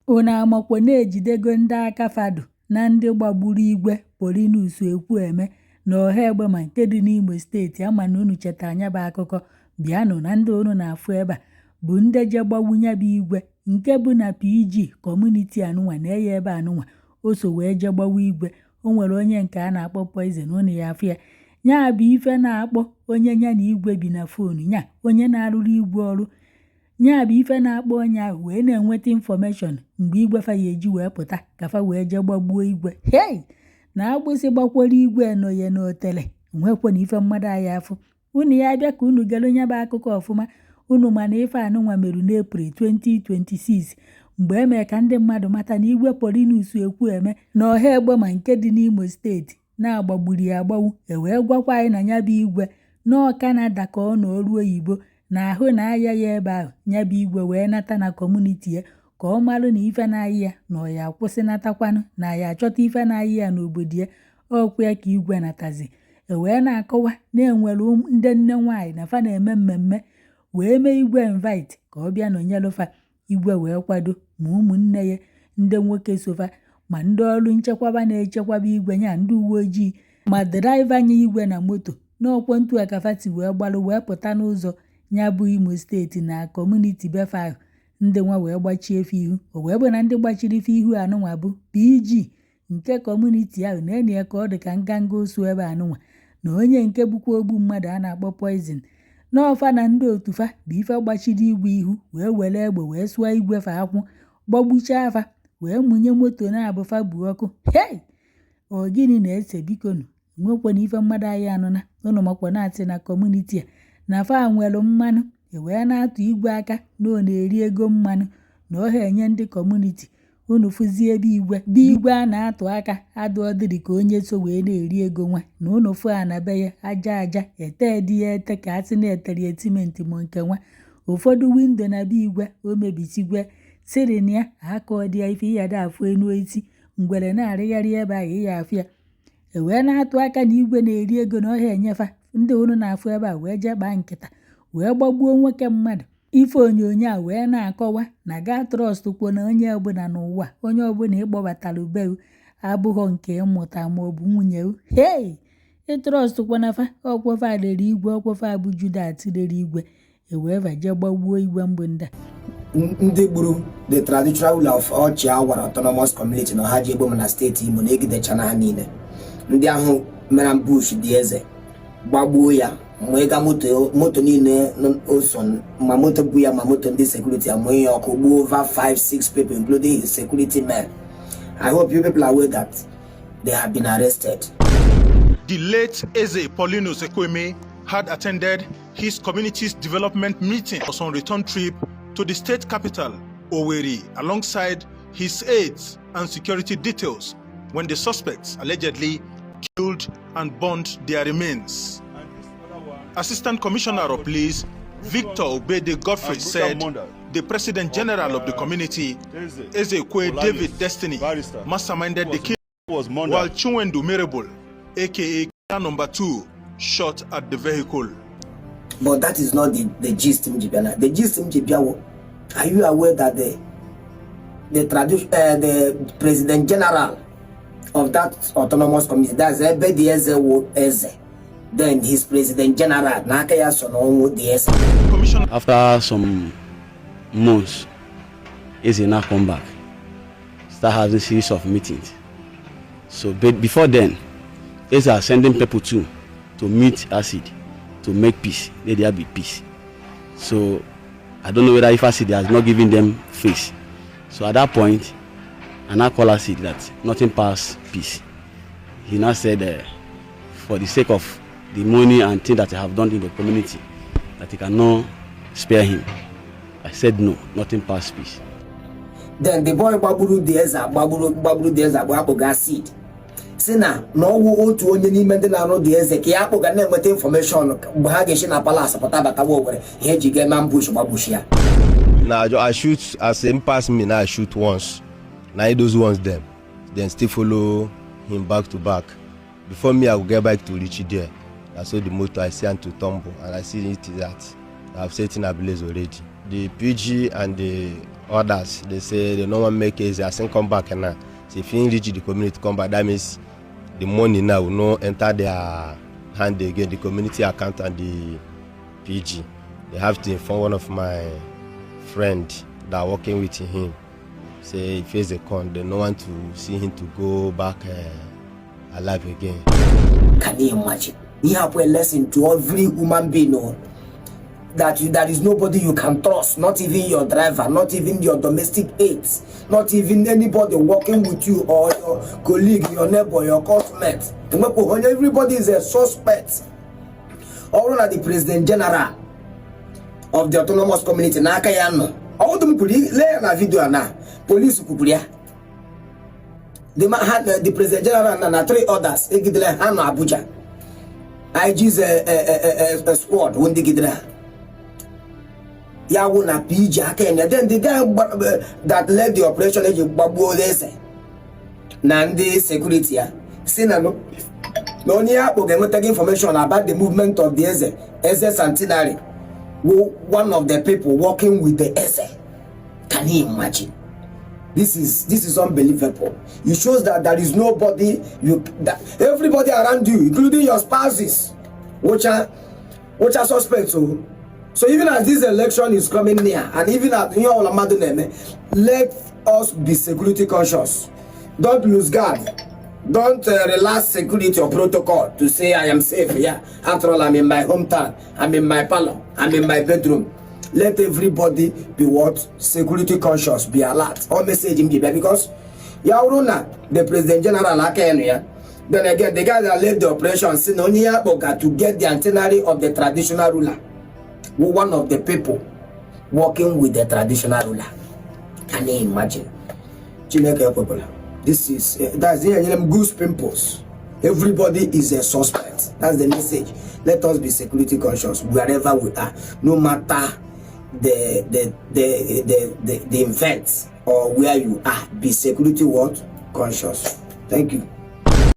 Unu amakwa na ejidego ndị aka fa dụ na ndị gbagburu Igwe Paulinus Ekwueme na Ọhaegbema nke dị n'Imo Steeti. Ama na unu chetara nya bụ akụkọ. Bịanụ na ndị unu na-afụ ebe a bụ ndị je gbagbu nya bụ igwe nke bụ na PG community anụnwa na-eye ebe anụnwa o so wee je gbawa igwe. O nwere onye nke a na-akpọ Poison, unu ya afụ ya. Nya bụ ife na-akpọ onye ya na igwe bi na phone, nya onye na-arụrụ igwe ọrụ, nya bụ ife na-akpọ onye ahụ wee na-enweta information mgbe igwe fa ya eji wee pụta ka fa wee jee gbagbuo igwe. Hei, na agbụsị gbakwara igwe nọye n'otele nwekwana ife mmadụ anyị afụ. Unu ya bịa ka unu gere onye bụ akụkọ ọfụma. Unu mana ife anụnwa merụ n'April 2026, mgbe emee ka ndị mmadụ mata na Igwe Paulinus Ekwueme na Ọhaegbema nke dị n'Imo Steeti na-agbagburu ya agbagbu. E wee gwakwa anyị na ya bụ igwe nọọ Canada ka ọ nọ ọrụ oyibo na ahụ na-aya ya ebe ahụ. Ya bụ igwe wee nata na community ya ka ọ marụ na ife na-ayị ya na ọ ya akwụsịnatakwanụ na ya achọta ife na-ayị ya n'obodo ya. Ọkwa ya ka igwe natazi, e wee na-akọwa na enwere ndị nne nwaanyị na fa na-eme mmemme, wee mee igwe invite ka ọ bịa nọnyelụ fa. Igwe wee kwado, ma ụmụnne ya ndị nwoke sofa, ma ndị ọrụ nchekwaba na-echekwaba igwe, nya ndị uwe ojii, ma driver nye igwe na moto n'ọkwọ ntu akafati, wee gbalụ wee pụta n'ụzọ ya bụ Imo Steeti na community befa ahụ. Ndị nwa wee gbachie efe ihu. O wee bụ na ndị gbachiri ife ihu anụnwa bụ PG nke community ahụ na-enye ya ka ọ dị ka nganga ụsụ ebe anụnwa, na onye nke bụkwa ogbu mmadụ a na-akpọ Poison n'ọfa, na ndị otu fa bụ ife gbachiri igwe ihu, wee were egbe wee sụọ igwe fa akwụ, gbagbuchaa fa, wee mụnye moto na-abụ fa bu ọkụ. Hei, ọ gịnị na-ese? Bikonu, nwekwana ife mmadụ anyị anụna. Unu makwa na-asị na community a na fa nwere mmanụ, e wee na-atụ igwe aka na ọ na-eri ego mmanụ na ọ ha enye ndị community. Unu fụzie ebe igwe bụ igwe a na-atụ aka adụ ọdịrị ka onye so wee na-eri ego nwa na unu fụ a na be ya, aja aja ete dị ya ete ka a sị na etere ya simenti, ma nke nwa ụfọdụ window na be igwe o mebisigwe sịrị na ya aka ọ dị ya ife ya da afụ enu isi ngwere na-arịgharị ebe ahụ ịya afụ ya. E wee na-atụ aka na igwe na-eri ego na ọha enyefa ndị unu na-afụ ebe a, wee jee kpaa nkịta wee gbagbuo nwoke mmadụ. Ife onyonyo a wee na-akọwa na gaa trust kwuo na onye ọbụla n'ụwa, onye ọbụla ịkpọbatara be abụghọ nke ịmụta maọbụ nwunye. Hei, ị trust kwana fa. Ọkwafa rere igwe, ọkwafa bụ Judas rere igwe, ewee vaje gbagbuo igwe mbụ ndị a. Ndị gburu the traditional ruler of Ọchị Awara Autonomous Community na Ọhaji Egbema na steeti Imo na-egidechana ha niile. Ndị ahụ mere ambush dị eze, gbagbuo ya, ma ịga moto, moto niile o so, ma moto bu ya, ma moto ndị security, amụnye ya ọkụ, gbuo over 5 6 people, including his security men. I hope you people are aware that they have been arrested. The late Eze Paulinus Ekwueme had attended his community's development meeting, was on return trip to the state capital, Owerri, alongside his aides and security details when the suspects allegedly killed and burned their remains. Assistant Commissioner of Police Victor Obede Godfrey said the President General of the community, Ezekwe David Destiny, masterminded the killing, while Chinwendu Mirable, aka number 2, shot at the vehicle. But that is not the gist m ji bịa na. The gist m ji bịa wụ, are you aware that the tradition, the president general of that autonomous community, that's ebe the eze wụ eze, then his president general n'aka ya so n'ọnwụ the eze? Commissioner After some months, Eze now come back, start having series of meetings. So, but before then, Eze are sending people too to meet Acid to make peace. Let there be peace. So, I don't know whether if Acid has not given them face. So at that point, I now call Acid that nothing pass peace. He now said, for the sake of the money and things that I have done in the community, that he cannot spare him. I said no, nothing pass peace. Then the boy gbagburu the eze, gbagburu the eze agba akpụga Acid, si na ọwụ otu onye n'ime ndị na-arụ the eze ka ya akpụga na-enweta information mgbe ha ga-esi na palace pụta batawa Owere, ihe eji ga-eme ambush gbagbuchi ya. Na I shoot as him pass me now. I shoot once, na those ones dem then still follow him back to back. Before me I go get bike to reach there, na so the motor, I see am to tumble and I see it that I have set in ablaze already. The PG and the Others they say they no wan make Eze as him come back now. Say if him reach the community come back, that means the money now will no enter their hand again, the community account and the PG. They have to inform one of my friend that working with him. Say if Eze come, they no want to see him to go back alive again. Can you imagine? Ihe a bụ a lesson to every human being o, that there is nobody you can trust, not even your driver, not even your domestic aides, not even anybody working with you or your colleague, your neighbor, your classmate. Enwepụ onye, everybody is a suspect. Ọ bụrụ na the president general of the autonomous community n'aka ya nọ, ọwụdụ m kwuru, lee ya na video a na police kwupụrụ ya. The man had the president general na three others egidere ha nọ Abuja. IG's squad wụ ndị gidere ha. Ya wụ na PG aka ya. Then the guy that led the operation eji gbagbuo eze na ndị security ya si na onye ya kpọ ga-enwetaghị information about the movement of the eze centenary wụ one of the people working with the eze. Can you imagine? This is unbelievable. It shows that there is nobody you that everybody around you, including your spouses, which are suspects. So even as this election is coming near, and even as ihe ọbụla mmadụ na-eme, let us be security conscious. Don't lose guard. Don't relax security or protocol to say, "I am safe. Yeah, after all, I'm in my hometown, I'm in my parlor, I'm in my bedroom." Let everybody be what? Security conscious. Be alert. All message m ji bịa, because ya bụrụ na the president general aka ya nụ ya, then again, the guy that led the operation si na onye ya kpọga to get the itinerary of the traditional ruler wụ one of the people working with the traditional ruler. Can you imagine? Chineke ekwekwala. This is that's ihe nyere m goose pimples. Everybody is a suspect. That's the message. Let us be security conscious wherever we are, no matter the event or where you are. Be security what? Conscious. Thank you.